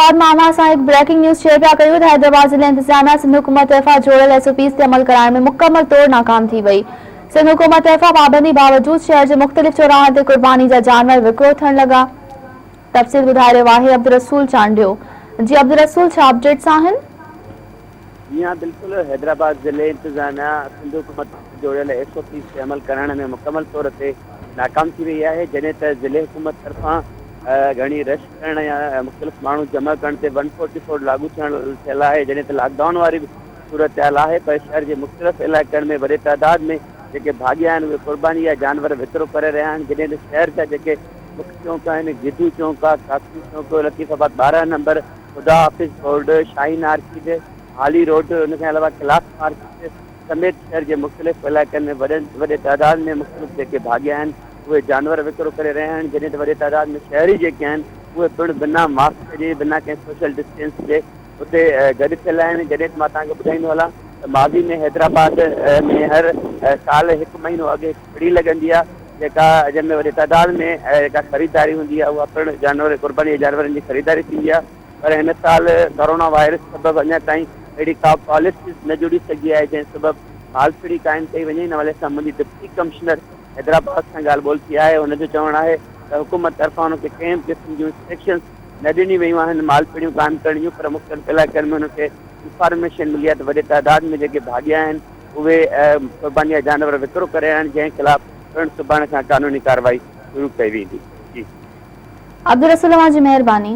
حيدرآباد مان اوهان سان هڪ بريڪنگ نيوز شيئر پيا ڪريون ته حيدرآباد ضلعي انتظاميا سنڌ حڪومت طرفان جوڙيل ايس او پيز تي عمل ڪرائڻ ۾ مڪمل طور ناڪام ٿي وئي. سنڌ حڪومت طرفان پابندي باوجود شهر جي مختلف چوراهن تي قرباني جا جانور وڪرو ٿيڻ لڳا. تفصيل ٻڌائي رهيو آهي عبدالرسول چانڊيو. جي عبدالرسول ڇا اپڊيٽس آهن؟ جي ها بلڪل حيدرآباد ضلعي انتظاميا سنڌ حڪومت طرفان جوڙيل ايس او پيز تي عمل ڪرائڻ ۾ مڪمل طور تي ناڪام ٿي وئي آهي جڏهن ته ضلعي حڪومت طرفان گهڻي رش ڪرڻ يا مختلف ماڻهو جمع ڪرڻ تي ون فورٽي فور لاڳو ٿيڻ ٿيل آهي جڏهن ته لاڪ ڊائون واري به صورتحال آهي پر شهر جي مختلف علائقن ۾ وڏي تعداد ۾ جيڪي ڀاڳيا آهن اهي قرباني جا جانور وڪرو ڪري رهيا آهن جڏهن ته شهر جا جيڪي مک چونڪ آهن گدو چونڪ آهي قاسم چونڪ لطيف آباد 12 نمبر خدا حافظ بورڊ شاهين آرڪيڊ هالي روڊ ان کان علاوه ڪلاس مارڪيٽ سميت شهر جي مختلف علائقن ۾ وڏن وڏي تعداد ۾ مختلف جيڪي ڀاڳيا آهن اهي جانور وڪرو ڪري رهيا آهن جڏهن ته وڏي تعداد ۾ شهري جيڪي آهن اهي پڻ بنا ماسڪ جي بنا ڪنهن سوشل ڊسٽينس جي اتي گڏ ٿيل آهن جڏهن ته مان توهان کي ٻڌائيندو هلان ته ماضي ۾ حيدرآباد ۾ هر سال هڪ مهينو اڳ هڪ ڦڙي لڳندي آهي جيڪا جنهن ۾ وڏي تعداد ۾ جيڪا خريداري هوندي آهي اها پڻ جانور قرباني جي جانورن جي خريداري ٿيندي آهي پر هن سال ڪورونا وائرس سبب اڃا تائين اهڙي ڪا پاليسيز نه جڙي سگهي آهي جنهن سبب مال ڦڙي قائم ڪئي وڃي ان حوالي سان منهنجي ڊپٽي ڪمشنر حيدرآباد سان ڳالهه ٻولهه ٿي آهي هن جو چوڻ آهي ته حڪومت طرفان هن کي ڪنهن به قسم جون انسٽرڪشنز نه ڏنيون ويون آهن مال ڦڙيون قائم ڪرڻ جون پر مختلف علائقن ۾ هن کي انفارميشن ملي آهي ته وڏي تعداد ۾ جيڪي ڀاڳيا آهن اهي قرباني جا جانور وڪرو ڪري رهيا آهن جنهن خلاف پڻ سڀاڻي کان قانوني ڪارروائي شروع ڪئي ويندي جي. عبدالرسول اوهان جي مهرباني.